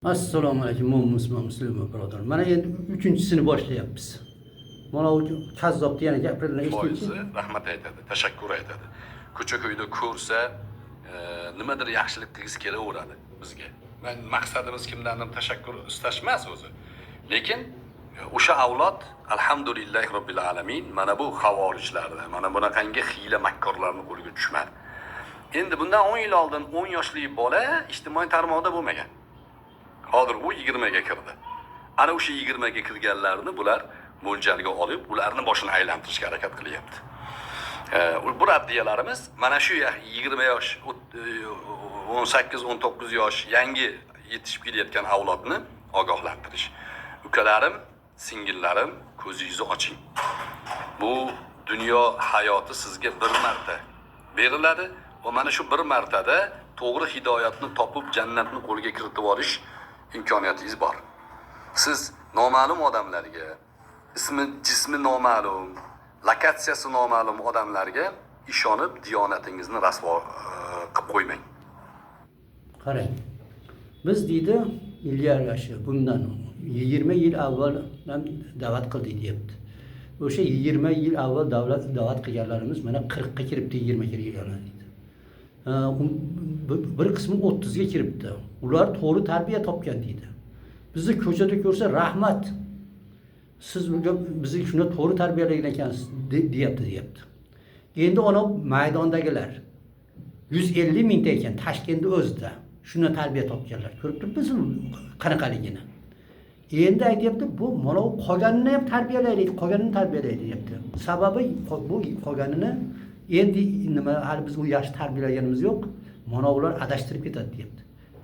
Assalomu alaykum, mo'min musulmon, musulmon birodar. Mana endi uchinchisini boshlayapmiz. Mana u kazzobni yana gapirganini Foizi eshitdingchi. Rahmat aytadi, tashakkur aytadi. Ko'cha ko'yda ko'rsa, nimadir yaxshilik qilgisi kelaveradi bizga. Man maqsadimiz kimdandir tashakkur istash emas o'zi, lekin o'sha avlod, alhamdulillahi robbil alamin, mana bu xavorijlarni, mana bunaqangi hiyla makkorlarni qo'liga tushmadi. Endi bundan 10 yil oldin 10 yoshli bola ijtimoiy tarmoqda bo'lmagan. Hozir u 20ga kirdi. Ana o'sha 20ga kirganlarni bular mo'ljalga olib, ularni boshini aylantirishga harakat qilyapti. Bu raddiyalarimiz mana shu 20 yosh, 18, 19 yosh yangi yetishib kelayotgan avlodni ogohlantirish. Ukalarim, singillarim, ko'zingizni oching. Bu dunyo hayoti sizga bir marta beriladi va mana shu bir martada to'g'ri hidoyatni topib, jannatni qo'lga kiritib olish imkoniyatingiz bor. Siz noma'lum odamlarga, ismi jismi noma'lum, lokatsiyasi noma'lum odamlarga ishonib, diyonatingizni rasvo qilib qo'ymang. Qarang. Biz, deydi, ilgari shu bundan 20 yil avval ham da'vat qildik, deyapti. O'sha 20 yil avval davlat da'vat qilganlarimiz mana 40 ga kiribdi, 20 kirganlar, deydi. Bir qismi 30 ga kiribdi. Ular to'g'ri tarbiya topgan, deydi. Bizni ko'chada ko'rsa, "Rahmat. Siz bizni shunda to'g'ri tarbiyalagan ekansiz", deyapti. Endi ana maydondagilar 150 mingta ekan Toshkentda o'zida. Shundan tarbiya topganlar. Ko'rib turibsizmi qanaqaligini? Endi aytyapti, bu mana bu qolganini ham tarbiyalaylik, qolganini tarbiyalaylik, deyapti. Sababi bu qolganini endi nima, hali biz u yaxshi tarbiyalaganimiz yo'q. Mana ular adashtirib ketadi, deyapti.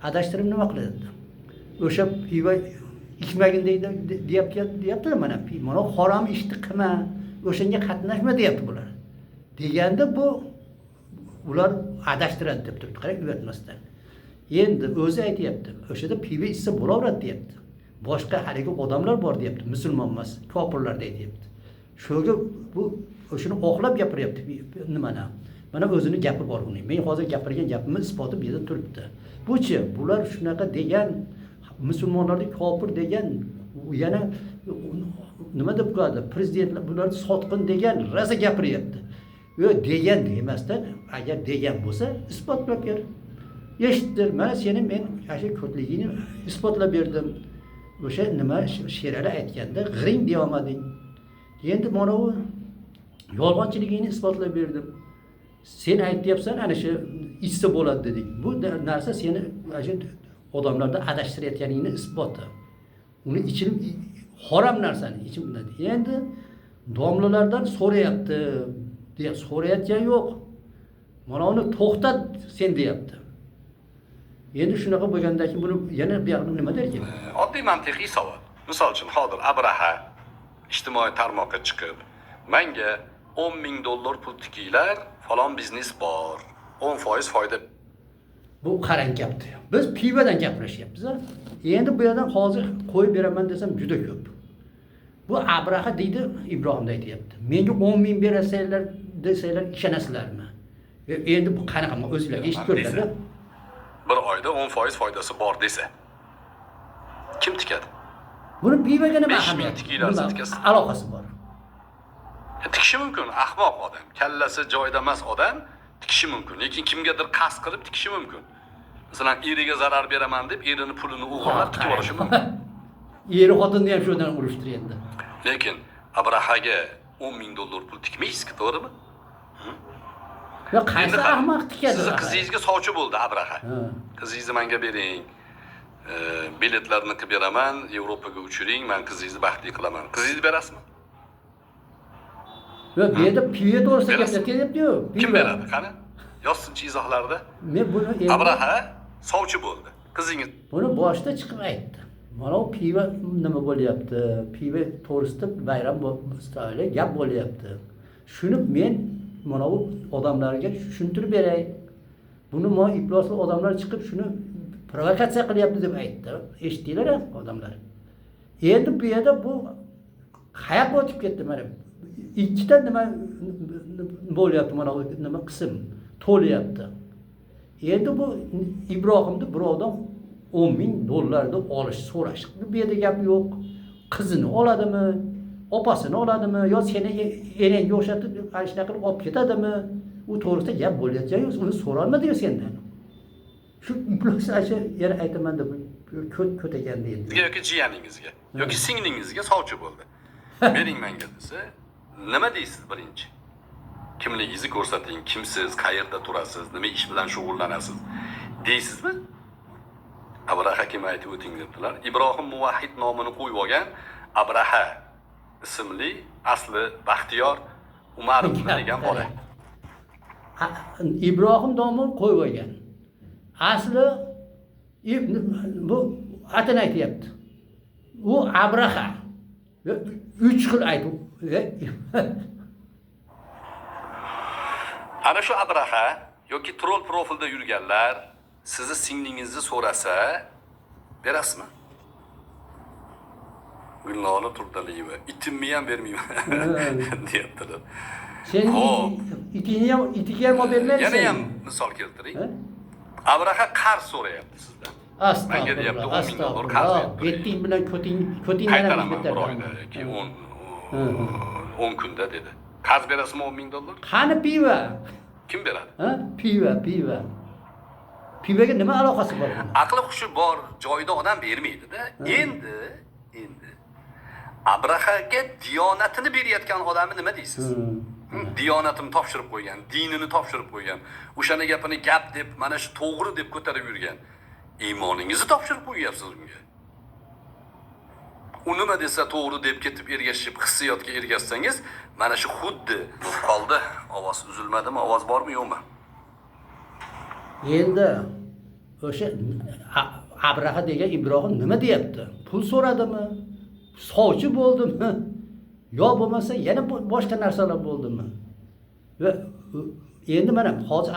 Adashtirib nima qiladi? O'sha pivo ichmagin deydi, deyapti, deyapti mana mana harom ishni qilma, o'shanga qatnashma, deyapti bular. Deganda bu ular adashtiradi, deb turibdi. Qarang, uyatmasdan. Endi o'zi aytyapti, o'shada pivo ichsa bo'laveradi, deyapti. Boshqa haligi odamlar bor, deyapti, musulmon emas, kofirlar, deyapti. Shuga bu o'shani oqlab gapiryapti nimani. Mana o'zini gapi bor uning. Men hozir gapirgan gapimni isboti bu yerda turibdi. Buchi, bular shunaqa degan, musulmonlarni kofir degan, yana nima deb qo'yadi? Prezidentlar bularni sotqin degan, rosa gapiryapti. Yo, degan demasdan, agar degan bo'lsa, isbotlab ber. Eshitdir, mana seni men ana shu ko'tligingni isbotlab berdim. O'sha nima Sherali aytganda g'ring deyolmading. Endi mana bu yolg'onchiligingni isbotlab berdim. Sen aytyapsan, ana shu ichsa bo'ladi, dedik. Bu narsa seni ana shu odamlarda adashtirayotganingni isboti. Uni ichim harom narsani ichim. Endi domlalardan so'rayapti, deya so'rayotgan yo'q. Mana uni to'xtat sen, deyapti. Endi shunaqa bo'lgandan keyin buni yana bu yoqda nima derkin? Oddiy mantiqiy savol. Misol uchun, hozir Abraha ijtimoiy tarmoqqa chiqib, "Manga 10 ming dollar pul tikinglar, falon biznes bor, 10% foyda Bu qarang gapni. Biz pivodan gapirishyapmiz. Endi bu yerdan hozir qo'yib beraman desam, juda ko'p. Bu Abraha deydi, Ibrohimda aytyapti. "Menga 10 ming berasanglar, desanglar, ishonasizlarmi?" Endi bu qanaqa, o'zinglar eshitib ko'ringlar. Bir oyda 10% foydasi bor desa, kim tikadi? Buni pivoga nima 5 ming ahamiyati? tikinglar, Nima tikasiz. aloqasi bor? Tikishi mumkin, ahmoq odam, kallasi joyida emas odam tikishi mumkin, lekin kimgadir qasd qilib tikishi mumkin. Masalan, eriga zarar beraman deb, erini pulini o'g'irlab tikib olishi mumkin. Eri xotinni ham shundan urushtir endi. Lekin Abrahaga 10 ming dollar pul tikmaysiz, to'g'rimi? Yo, qaysi Endi qarang, ahmoq tikadi? sizni qizingizga sovchi bo'ldi Abraha. Ha. "Qizingizni menga bering, biletlarni qilib beraman, Yevropaga uchiring, man qizingizni baxtli qilaman." Qizingizni berasizmi? Yo, bu yerda pivo to'g'risida Berasiz. gapirayapti-yu. Kim beradi, qani, yozsinchi izohlarda. Men buni endi Abraha sovchi bo'ldi, qizingiz buni boshida chiqib aytdi. Mana bu pivo nima bo'lyapti? Pivo to'g'risida bayram gap bo'lyapti. Shuni men mana bu odamlarga tushuntirib beray. Buni mo iflosli odamlar chiqib shuni provokatsiya qilyapti, deb aytdi. Eshitdinglar odamlar. Endi bu yerda bu qayoqqa o'tib ketdi mana? Ikkita nima bo'lyapti, mana bu nima qism to'lyapti. Endi bu Ibrohimni birovdan 10 ming dollarni olish, so'rash, bu yerda gap yo'q. Qizini oladimi, opasini oladimi yo seni enangga o'xshatib ana shunaqa qilib olib ketadimi, u to'g'risida gap bo'layotgani yo'q. Uni so'ralmadi sendan. Shu iflos shu yana aytaman deb, ko't ko't ekanda endi. Yoki jiyaningizga yoki singlingizga sovchi bo'ldi, bering menga desa, nima deysiz birinchi? Kimligingizni ko'rsating, kimsiz, qayerda turasiz, nima ish bilan shug'ullanasiz deysizmi? Abraha kim, aytib o'ting debdilar. Ibrohim Muvahhid nomini qo'yib olgan Abraha ismli, asli Baxtiyor Umarov degan bola. Ibrohim nomini qo'yib olgan, asli bu atini aytyapti, u Abraha, uch xil aytib. Ana shu Abraha yoki troll profilda yurganlar sizni singlingizni so'rasa, berasizmi? Gulnora Turdaliyeva, itimni ham bermayman deyaptilar. Sen Xo'p. itingni ham, itiga ham olib bermaysan. Yana ham misol keltiring. Ha? Abraha qarz so'rayapti sizdan. Menga deyapti, Astag'firulloh, 10 ming dollar qarz astag'firulloh. berib turing. Beting bilan ko'ting, ko'tingdan ham Qaytaraman betar. bir oyda yoki 10 kunda dedi. Qarz berasizmi 10 ming dollar? Qani pivo? Kim beradi? Ha, pivo, pivo, pivoga nima aloqasi bor buni? Aqli hushi bor joyida odam bermaydida. Endi Abrahaga diyonatini berayotgan odamni nima deysiz? Diyonatini topshirib qo'ygan, dinini topshirib qo'ygan, o'shani gapini gap deb, mana shu to'g'ri deb ko'tarib yurgan. Iymoningizni topshirib qo'yyapsiz unga. U nima desa to'g'ri deb ketib ergashib, hissiyotga ergashsangiz, mana shu xuddi bo'lib qoldi. Ovoz uzilmadimi? Ovoz bormi, yo'qmi? Endi o'sha Abraha degan Ibrohim nima deyapti? Pul so'radimi, sovchi bo'ldimi yo bo'lmasa yana boshqa narsalar bo'ldimi? Va endi mana hozir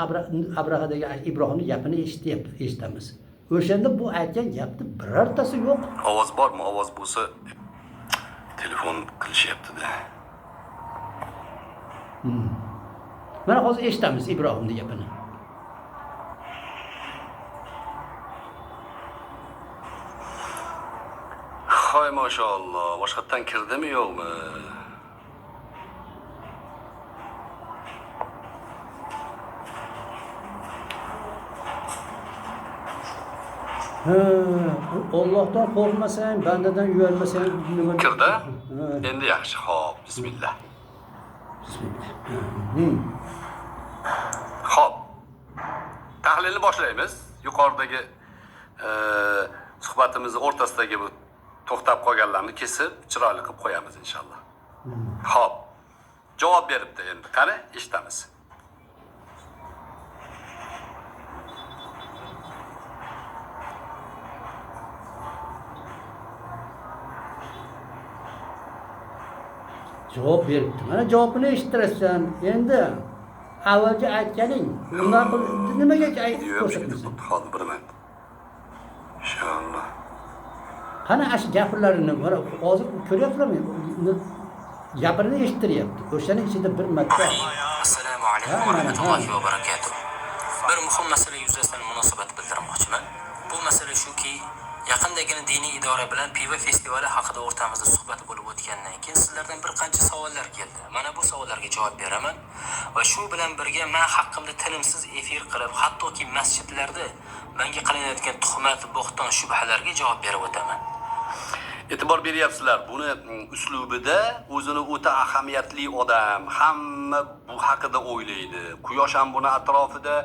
Abraha degan Ibrohimni gapini eshityapti, eshitamiz. O'shanda bu aytgan gapni birortasi yo'q. Ovoz bormi? Ovoz bo'lsa, telefon qilishyapti-da. Mana hozir eshitamiz Ibrohimni gapini. Hoy, mashalloh. Boshqatdan kirdimi, yo'qmi? Ha, Ollohdan qo'rqmasang, bandadan uyalmasang, nima? Kirdi? Ha. Endi yaxshi. Xo'p, bismillah. Bismillah. Xo'p. Tahlilni boshlaymiz. Yuqoridagi suhbatimizni o'rtasidagi bu to'xtab qolganlarni kesib, chiroyli qilib qo'yamiz inshaalloh. Xo'p. Javob beribdi endi. Qani, eshitamiz. Javob beribdi. Mana javobini eshittirasan. Endi avvalgi aytganing undan nimaga Yo'q, ko'rsatmaysan? hozir bir minut. Inshaalloh. Qani ana shu gapirlarini, mana hozir ko'ryapsizlarmi? Gapirini eshittiryapti. O'shani ichida bir marta. Assalomu alaykum Ha, va mana, rahmatullohi ha. va barakatuh. Bir muhim masala yuzasidan munosabat bildirmoqchiman. Bu masala shuki, yaqindagina diniy idora bilan pivo festivali haqida o'rtamizda suhbat bo'lib o'tgandan keyin sizlardan bir qancha savollar keldi. Mana bu savollarga javob beraman va shu bilan birga men haqqimda tinimsiz efir qilib, hattoki masjidlarda menga qilinayotgan tuhmat, bo'xton, shubhalarga javob berib o'taman. E'tibor beryapsizlar, buni uslubida o'zini o'ta ahamiyatli odam, hamma bu haqida o'ylaydi. Quyosh ham buni atrofida,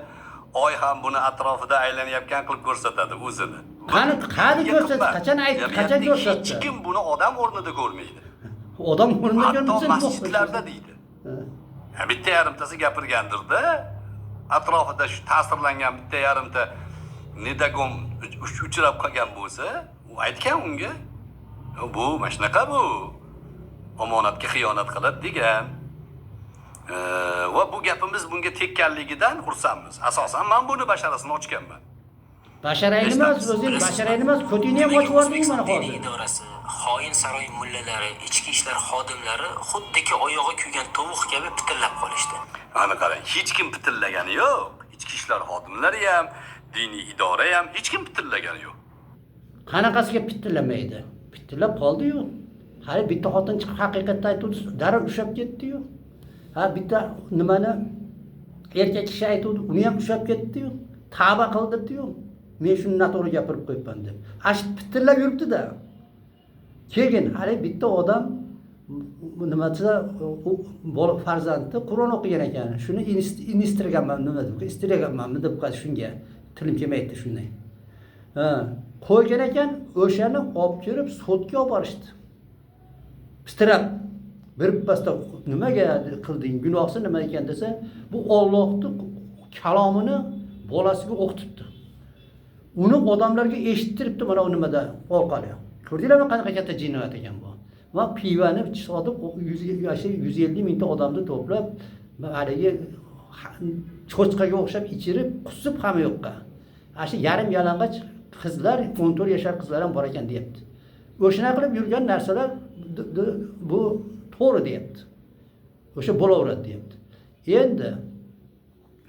oy ham buni atrofida aylanayotgan qilib ko'rsatadi o'zini. Qani Bunga ko'rsatdi? qimmat. Qachon aytdi? Jamiyatda Qachon ko'rsatdi? hech kim buni odam o'rnida ko'rmaydi. Odam o'rnida Hatto ko'rmasa, masjidlarda deydi. Ya, bitta yarimtasi gapirgandirda, atrofida shu ta'sirlangan bitta yarimta недогон uchrab qolgan bo'lsa, u aytgan unga, bu mana shunaqa, bu omonatga xiyonat qiladi degan. Va bu gapimiz bunga tekkanligidan xursandmiz. Asosan man buni basharasini ochganman. Basharangni emas, o'zing basharangni emas, ko'tingni ham Nimaga ochib yubording mana O'zbekiston diniy hozir. idorasi, xoin saroy mullalari, ichki ishlar xodimlari xuddiki oyog'i kuygan tovuq kabi pitillab qolishdi. Mana qarang, hech kim pitillagani yo'q. Ichki ishlar xodimlari ham, diniy idora ham, hech kim pitillagani yo'q. Qanaqasiga pitillamaydi? Pitillab qoldi-yu. Hali bitta xotin chiqib haqiqatni aytuvdi, darrov ushlab ketdi-yu. Ha, bitta nimani erkak kishi aytuvdi, uni ham ushlab ketdi-yu. Tavba qildirdi-yu. Men shuni noto'g'ri gapirib qo'yibman deb. Ha, shu pitillab yuribdi-da. Keyin hali bitta odam nima desa, u bola farzandi Qur'on o'qigan ekan. Shuni Instagramman nima deb, Instagrammanmi deb qo'yadi shunga. Tilim kelmaydi shunday. Ha, qo'ygan ekan, o'shani olib kelib sudga olib borishdi. Pitirab birpasda nimaga qilding, gunohsi nima ekan desa, bu Ollohni kalomini bolasiga o'qitibdi. Uni odamlarga eshittiribdi mana u nimada orqali. Ko'rdinglarmi qanaqa katta jinoyat ekan bu? Va pivani sotib 150 mingta odamni to'plab haligi cho'chqaga o'xshab ichirib, qusib hamma yoqqa. Ana shu yarim yalang'och qizlar, 14 yashar qizlar ham bor ekan deyapti. O'shana qilib yurgan narsalar bu to'g'ri deyapti. O'sha bo'laveradi deyapti. Endi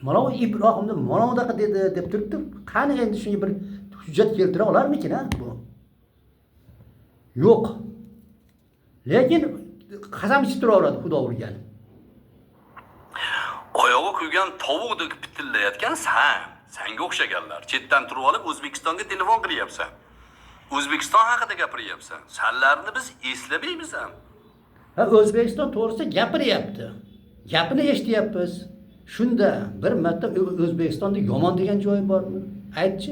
mana u Ibrohimni mana bunaqa dedi deb turibdi. Qani endi shunga bir hujjat keltira olarmikin ha bu? Yo'q. Lekin qasam ichib turaveradi Xudo urgan. Oyog'i kuygan tovuqdek pitillayotgan san, sanga o'xshaganlar. Chetdan turib olib O'zbekistonga telefon qilyapsan. O'zbekiston haqida gapiryapsan. Sanlarni biz eslamaymiz ham. Ha, O'zbekiston to'g'risida gapiryapti. Gapini eshityapmiz. Shunda bir marta O'zbekistonda yomon degan joyi bormi? Aytchi.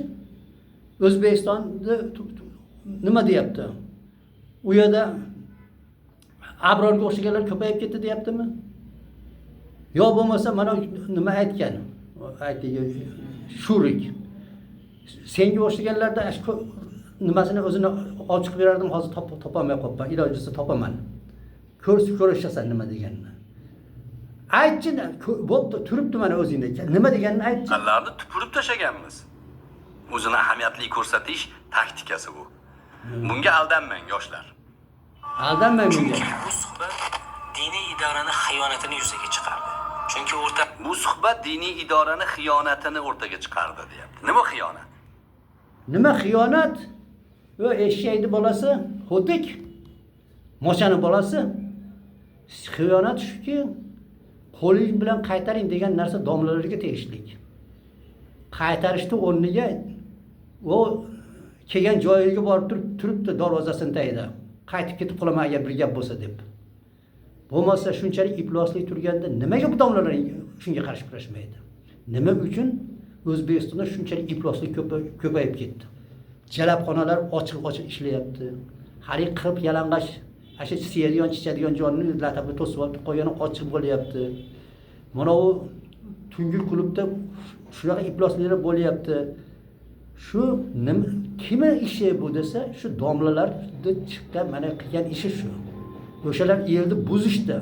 O'zbekistonda nima deyapti? U yerda Abrorga o'xshaganlar ko'payib ketdi deyaptimi? Yo bo'lmasa mana nima aytgan? Aytdigi Shurik. Senga o'xshaganlarda nimasini o'zini olib chiqib berardim, hozir topolmay qolibman. Iloji bo'lsa topaman. Ko'rishasan nima deganini. Aytchi, bo'pti, turibdi mana o'zingda. Nima deganini aytchi. Sanlarni tupurib tashaganmiz. O'zini ahamiyatli ko'rsatish taktikasi bu. Bunga aldanmang yoshlar. Aldanmang bunga. Chunki bu suhbat diniy idorani xiyonatini yuzaga chiqardi. Chunki o'rta Bu suhbat diniy idorani xiyonatini o'rtaga chiqardi deyapti. Nima xiyonat? Nima xiyonat? O eshakni bolasi, xo'tik, mochani bolasi. Xiyonat shuki, qo'ling bilan qaytaring degan narsa domlalarga tegishli. Qaytarishni o'rniga u kelgan joyiga borib turibdi darvozasini tagida. Qaytib ketib qolaman agar bir gap bo'lsa deb. Bo'lmasa shunchalik ifloslik turganda nimaga bu domlalar shunga qarshi kurashmaydi? Nima uchun O'zbekistonda shunchalik ifloslik ko'payib ketdi? Jalabxonalar ochiq-ochiq ishlayapti. Hali qirib yalang'och, ana shu siyadigan, chichadigan jonni latabni to'sib olib qo'ygani ochiq bo'lyapti. Mana u tungi klubda shunaqa iflosliklar bo'lyapti. Shu nima, kimni ishi bu desa, shu domlalarni chiqqan mana qilgan ishi shu. O'shalar elni buzishdi.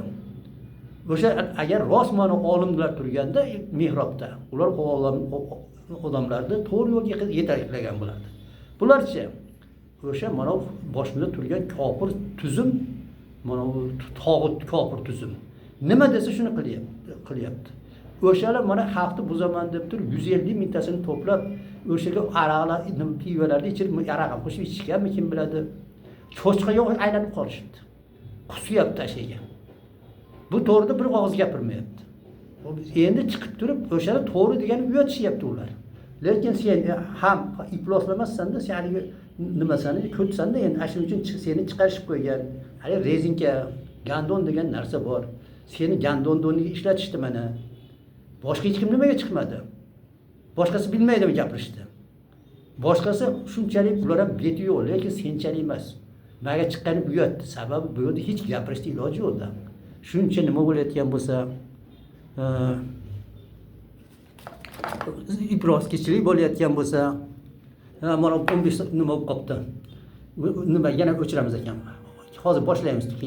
O'sha agar rost mana olimlar turganda mihrobda, ular odamlarni to'g'ri yo'lga yetaklagan bo'lardi. Bularchi o'sha mana boshida turgan kofir tuzum, mana u tog'ut kofir tuzum. Nima desa shuni qilyapti. O'shalar mana xalqni buzaman deb turib 150 mingtasini to'plab o'shaga aroqlar, pivalarni ichirib, aroq ham qo'shib ichishganmi kim biladi. Cho'chqaga aylanib qolishibdi. Qusyapti ashaga. Bu to'g'rida bir og'iz gapirmayapti. Endi chiqib turib o'shani to'g'ri degani uyatishyapti ular. Lekin sen ham ifloslamassan-da, sen haligi nimasani ko'tsanda endi ana shuning uchun seni chiqarishib qo'ygan. Hali rezinka, gandon degan narsa bor. Seni gandonni o'rniga ishlatishdi mana. Boshqa hech kim nimaga chiqmadi? Boshqasi bilmaydimi gapirishni? Boshqasi shunchalik ular ham beti yo'q, lekin senchalik emas. Maga chiqqani uyat. Sababi bu yerda hech gapirishni iloji yo'q-da. Shuncha nima bo'layotgan bo'lsa, ifloskechilik bo'layotgan bo'lsa, mana 15 nima bo'lib qolibdi. Nima yana o'chiramiz ekan. Hozir boshlaymiz keyin.